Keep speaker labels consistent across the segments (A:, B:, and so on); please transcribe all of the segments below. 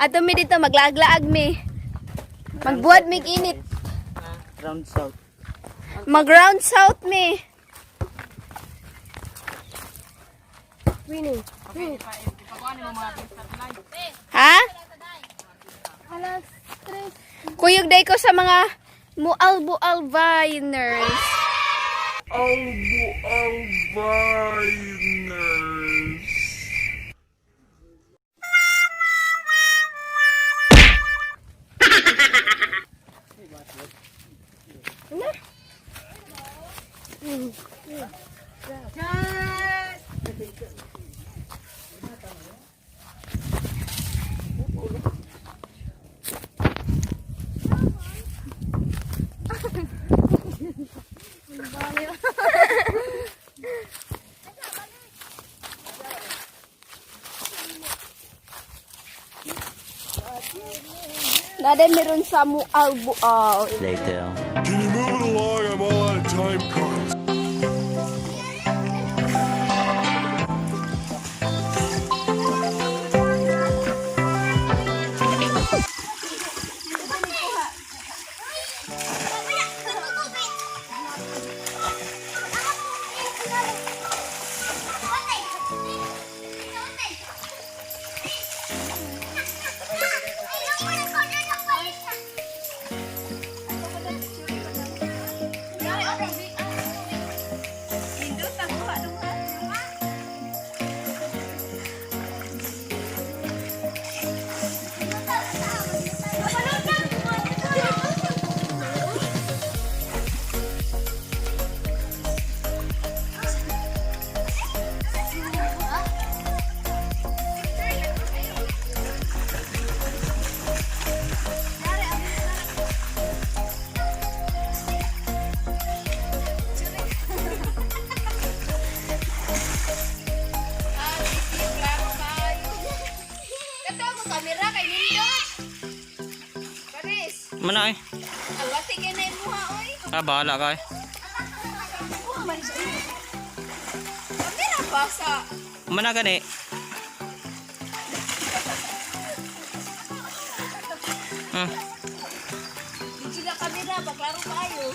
A: Ato mi dito maglaag-laag mi. Magbuhat mig init.
B: Round south.
A: Mag round south mi.
C: Winnie.
A: Ha?
C: Alas 3.
A: Kuyog day ko sa mga mual-bual viners.
D: Albiners.
A: Nade meron sa mual-bual.
E: Later.
D: Can you move it along? I'm all out of time cards.
A: Kato ko kamera kay nindot. Paris.
E: Mana eh.
A: Alwati kay na imuha oy.
E: Ah, bahala ka eh.
A: Kuha man sa iyo. Kamera pa sa
E: Mana gani?
A: Digital kamera pa klaro kaayo.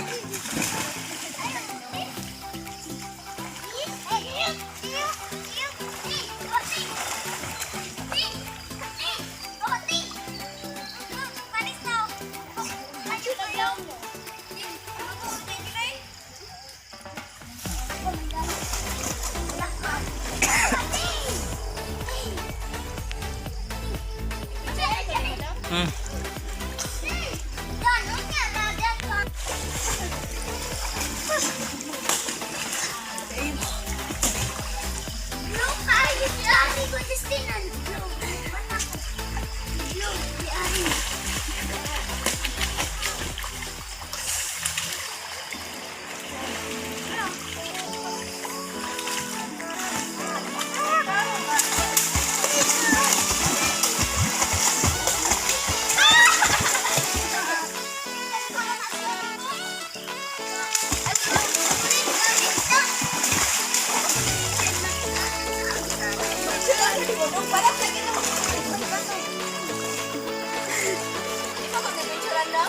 A: Di ba kung nag-picturean na?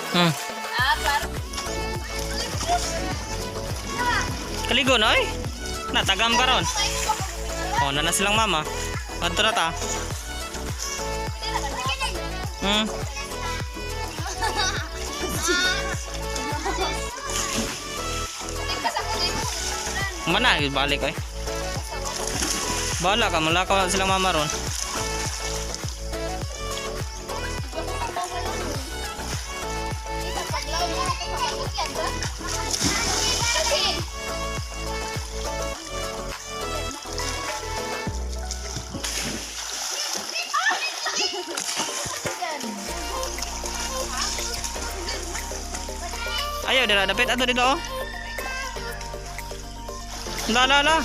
A: Ah, klaro.
E: Kaligo na eh. Natagam ka ron. Oh, na na silang mama. Adto na ta. Mana balik eh. Bahala ka, malakaw na silang mama ron. Ayaw, dira dapit ato dito oh. La la la.